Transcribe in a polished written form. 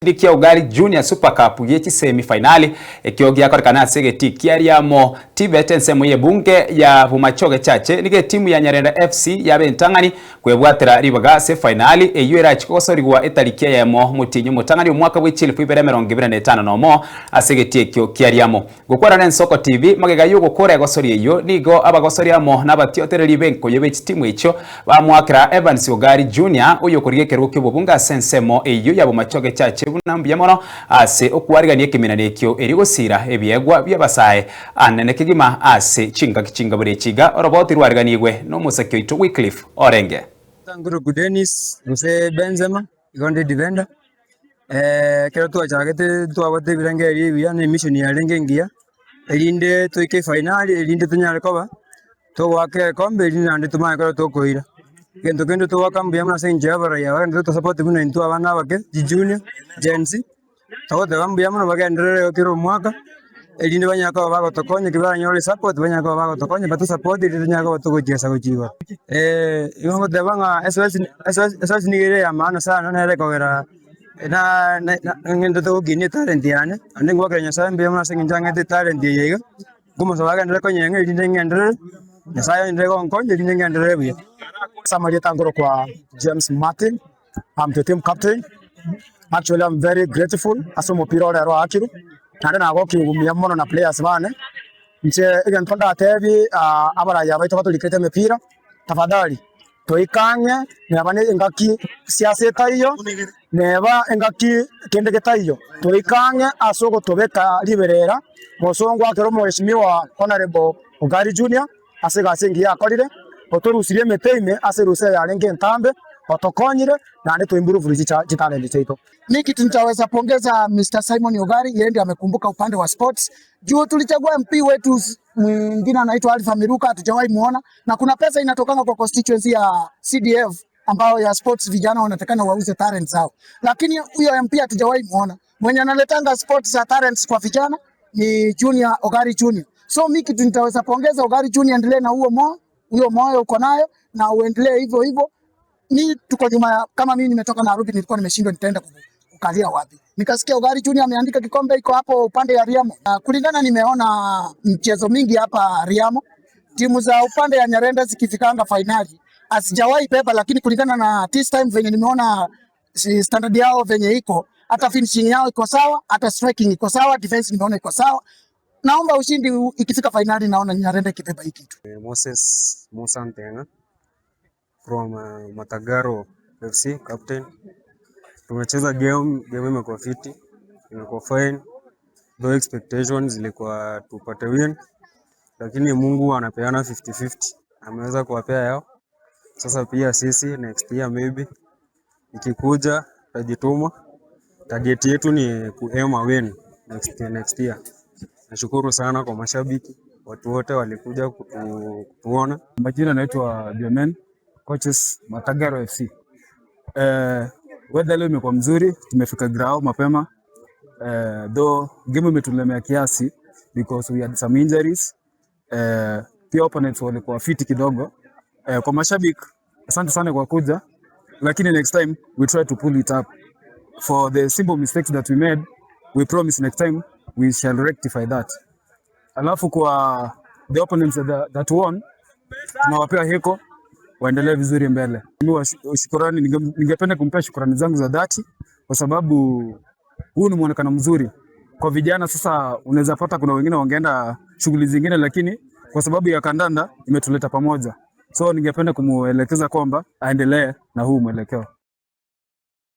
Egepindi kia Ugali Junior Super Cup gie chisemi fainali ekio giakorekana ase egetii kia Riamo Tibet ensemo y'ebunge ya Bomachoge Chache nigo etimu ya Nyarenda FC yabe entang'ani kwebwatera ribaga ase efainali eyio erachi kogosorigwa etariki eyemo omotienyi omotang'ani omwaka bwe chilifu ibere emerongo ebere na etano nomo ase egetii ekio kia Riamo. Gokwana n'Ensoko TV magega y'ogokora egosori eyio nigo abagosori amo nabatiotereri b'enkoyo be chitimu echio bamoakera Evans Ogari Junior oyokorigia ekerogo ki'obobunge ase ensemo eyio ya Bomachoge Chache buna mbuya mono ase okwarigania ekeminani ekio erio gosiira ebiegwa bi'abasae anene kegima ase chingaki chingabura echi iga oroboti rwariganigwe nomosaki oito Wycliffe Orenge. Nkuruku Dennis gose Benzema igo ndi defender. Ekero twachagete ntwabwate ebirengererio ebiya na emission yarenge engiya, erinde toike efainali erinde tonyare koba togoaka egekombe erinde naende tomanye kore tokoira. Egento kende togoaka mbuya mono ase eng'encho ya abarai aba bagende gotosapoti buna intwe abana abake, chijunior, gen z, togoteba mbuya mono bagenderere kera omwaka, erinde banyare koba bagotokonya ekero baranyore esupport banyare koba bagotokonya batosupport erinde tonyare koba togochiesa gochia igoro. Igo ngoteba ng'a esoesi esoesi esoesi nigo ere ya maana sana nere ekogera na na ng'endete gokinia etalent yane, naende ngoakera Nyasaye mbuya mono ase eng'encho ang'ete etalent eye iga, nkomosaba agenderere konyeng'a erinde ng'enderere, Nyasaye agenderere gonkonya erinde ng'enderere buya. Ase amarieta nkorokwa James Martin, I'm the team captain. Actually I'm very grateful ase omopira ore ero oakirwe, naende nagokigwa buya mono na players bane. Inche egento ndatebie abarayia baito batorikerete emepira, tafadhali toike ang'e neba ne engaki siasa etaiyo, neba engaki kende getaiyo, toike ang'e ase ogotobeka riberera, mosongo akere omheshimiwa Honourable Ogari Junior ase egasi engiya akorire, otorusirie emete ime ase erusa eye yarenge entambe, otokonyire naende toimprove chitalent chiaito. Mi kitu nitaweza pongeza Mr. Simon Ogari, yeye ndiye amekumbuka upande wa sports. Juu tulichagua MP wetu mwingine anaitwa Alpha Miruka, hatujawahi muona, na kuna pesa inatokanga kwa constituency ya CDF ambao ya sports vijana wanatakana wauze talents zao, lakini huyo MP hatujawahi muona. Mwenye analetanga sports za talents kwa vijana ni Junior Ogari Junior. So mi kitu nitaweza pongeza Ogari Junior, endelee na huo mo huo moyo uko nayo na uendelee hivyo hivyo. Mi tuko nyuma ya, kama mimi nimetoka Nairobi nilikuwa nimeshindwa nitaenda kukalia wapi. Nikasikia Ogari Junior ameandika kikombe iko hapo upande ya Riamo. Uh, kulingana nimeona mchezo mingi hapa Riamo, timu za upande ya Nyarenda zikifikanga fainali hazijawahi beba, lakini kulingana na this time venye nimeona standard yao venye iko, hata finishing yao iko sawa, hata striking iko sawa, defense nimeona iko sawa. Naomba ushindi ikifika fainali, naona Nyarenda ikibeba hii kitu. Moses Musa Ntenga from Matagaro FC captain. Tumecheza game, game imekuwa fiti, imekuwa fine. Though expectations zilikuwa tupate win, lakini Mungu anapeana 50-50. Ameweza kuwapea yao. Sasa pia sisi next year maybe ikikuja tutajituma. Target yetu ni ku aim a win next, next year. Nashukuru sana kwa mashabiki, watu wote walikuja kutu, kutuona. Majina naitwa Biomen, coaches Matagaro FC. Eh, weather leo imekuwa mzuri, tumefika ground mapema. Eh, though game imetulemea kiasi because we had some injuries. Eh, pia opponents walikuwa fiti kidogo. Eh, kwa mashabiki asante sana kwa kuja, lakini next time we try to pull it up. For the simple mistakes that we made, we promise next time we shall rectify that. Alafu kwa the opponents that, that won, tunawapea heko waendelee vizuri mbele. Mimi wa shukurani, ningependa kumpea shukurani zangu za dhati kwa sababu huu ni mwonekano mzuri kwa vijana. Sasa unaweza pata kuna wengine wangeenda shughuli zingine, lakini kwa sababu ya kandanda imetuleta pamoja, so ningependa kumuelekeza kwamba aendelee na huu mwelekeo.